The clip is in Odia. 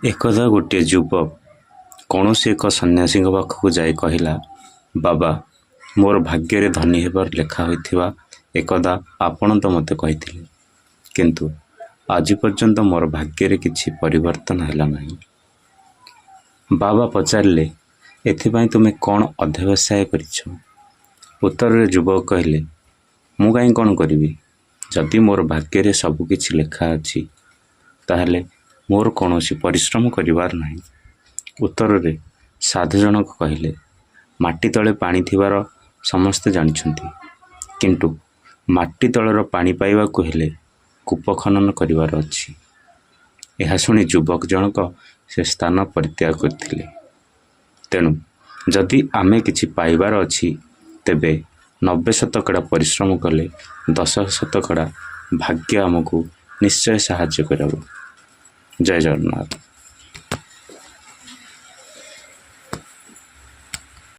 ଏକଦା ଗୋଟିଏ ଯୁବକ କୌଣସି ଏକ ସନ୍ନ୍ୟାସୀଙ୍କ ପାଖକୁ ଯାଇ କହିଲା, "ବାବା, ମୋର ଭାଗ୍ୟରେ ଧନୀ ହେବାର ଲେଖା ହୋଇଥିବା ଏକଦା ଆପଣ ତ ମୋତେ କହିଥିଲେ। କିନ୍ତୁ ଆଜି ପର୍ଯ୍ୟନ୍ତ ମୋର ଭାଗ୍ୟରେ କିଛି ପରିବର୍ତ୍ତନ ହେଲା ନାହିଁ।" ବାବା ପଚାରିଲେ, "ଏଥିପାଇଁ ତୁମେ କ'ଣ ଅଧ୍ୟବସାୟ କରିଛ?" ଉତ୍ତରରେ ଯୁବକ କହିଲେ, "ମୁଁ କାହିଁ କ'ଣ କରିବି? ଯଦି ମୋର ଭାଗ୍ୟରେ ସବୁକିଛି ଲେଖା ଅଛି, ତାହେଲେ ମୋର କୌଣସି ପରିଶ୍ରମ କରିବାର ନାହିଁ।" ଉତ୍ତରରେ ସାଧୁ ଜଣକ କହିଲେ, "ମାଟି ତଳେ ପାଣି ଥିବାର ସମସ୍ତେ ଜାଣିଛନ୍ତି। କିନ୍ତୁ ମାଟି ତଳର ପାଣି ପାଇବାକୁ ହେଲେ କୂପ ଖନନ କରିବାର ଅଛି।" ଏହା ଶୁଣି ଯୁବକ ଜଣକ ସେ ସ୍ଥାନ ପରିତ୍ୟାଗ କରିଥିଲେ। ତେଣୁ ଯଦି ଆମେ କିଛି ପାଇବାର ଅଛି, ତେବେ 90 ଶତକଡ଼ା ପରିଶ୍ରମ କଲେ 10 ଶତକଡ଼ା ଭାଗ୍ୟ ଆମକୁ ନିଶ୍ଚୟ ସାହାଯ୍ୟ କରିବ। ଜୟ ଜଗନ୍ନାଥ।